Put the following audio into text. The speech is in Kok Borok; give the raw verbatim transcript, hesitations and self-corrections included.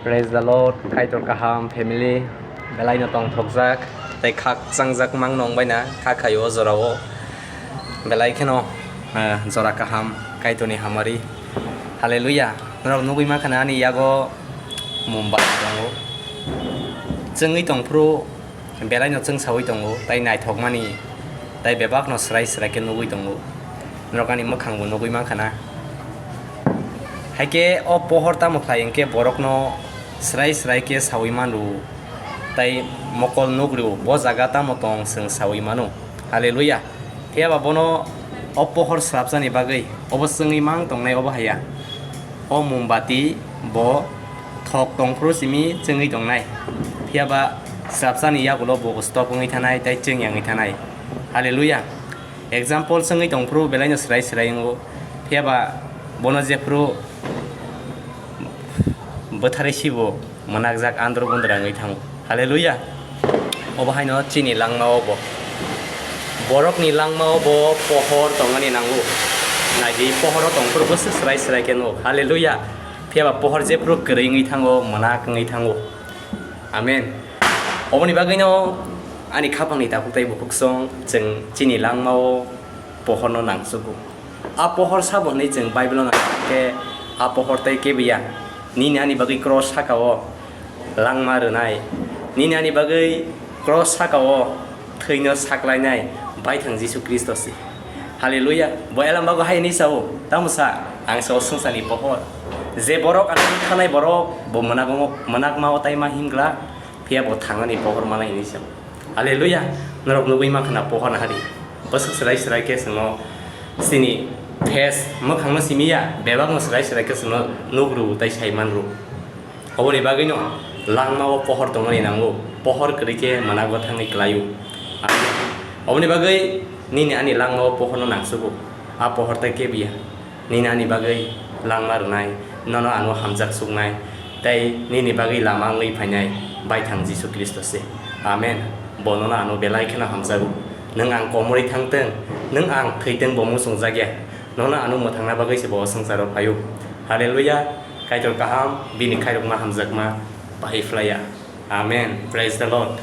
Praise the Lord, Kaitor kaham family, belai no tongthokjak, tei khakchangjak mang nong baina, kha khaio o jorao, belai kheno, eh, jora kaham, Kaitorni hamari. Hallelujah, norok nugwi mankha na ani yago mombati tongo. Chwngwi tongphuru, belai no chwngsawi tongo, tei naithokmani, tei bebakno swrai swrai khe nugwi tongo. Norok ani mwkhangbo nugwi mankha na. Hai khe o pohor tamo khlai hwnkhe borokno swrai swrai khe sawi manu, tei mokol nukru bo jaga tamo tong chwng sawi manu. Hallelujah. Phiya ba bono o pohor swrapsani bagwi obo chwngwi mang tongnai obo haya. O mombati bo thok tongphuru simi chwngwi tongnai. Phiya ba swrapsani yagulo bo stop wngwi thanai tei chwng yangwi thanai. Hallelujah. Example chwngwi tongphuru belaino swrai swrai wngo. Phiya ba bono jephuru bwtharwi sibo mwnakjak andro gundra wngwi thango. Hallelujah. Obo haino chini langmao bo. Borokni langmao bo pohor tongmani nango. Naidi pohoro tongphuru bwswk swrai swrai khe nugo. Hallelujah. Phiya ba pohor jephuru kwrwi wngwi thango, mwnak wngwi thango. Amen. Oboni bagwino ani khapangni takhuk tei bukhuksong chwng chini langmao pohorno nangsugo. A pohor sabo hwnwi chwng Bible-o nang khe a pohor tei kebiya. Nini ani bagwi cross saka-o langma rwnai. Nini ani bagwi cross saka-o thwino saklainai Baithang Jisu Khristo se. Hallelujah. Bo Elam bago hai hwnwi sao, "Tamo sa, ang sao swngcharni pohor. Je borok ano thanai borok, bo mwnakmo-, mwnakma-o tai ma himgla, phiya bo thangnani pohor manai," hwnwi sao. Hallelujah. Norok nugwi mankha na pohor nahari. Bwswk swrai swrai khe chwngno chini face mwkhangno simiya, bebakno swrai swrai khe chwngno nukru tei saimanru. Oboni bagwino langmao pohor tongmani nango, pohor kwrwi khe mwnakgo thangwi klaio. Oboni bagwi nini ani langmao pohorno nangsugo, a pohor tei kebiya. Nini ani bagwi langma rwnai, nono ano hamjak suknai, tei nini bagwi lama wngwi phainai Baithang Jisu Khristo se. Amen. Bo nono ano belai kheno hamjago. Nwng ang komorwi thangtwng, nwng ang thwitwng bo muchungjakya. Nono ano mwthangna bagwi se bo o swngcharo phaio. Hallelujah. Kaitor kaham, bini khairokma hamjakma bahai phlaiya. Amen. Praise the Lord.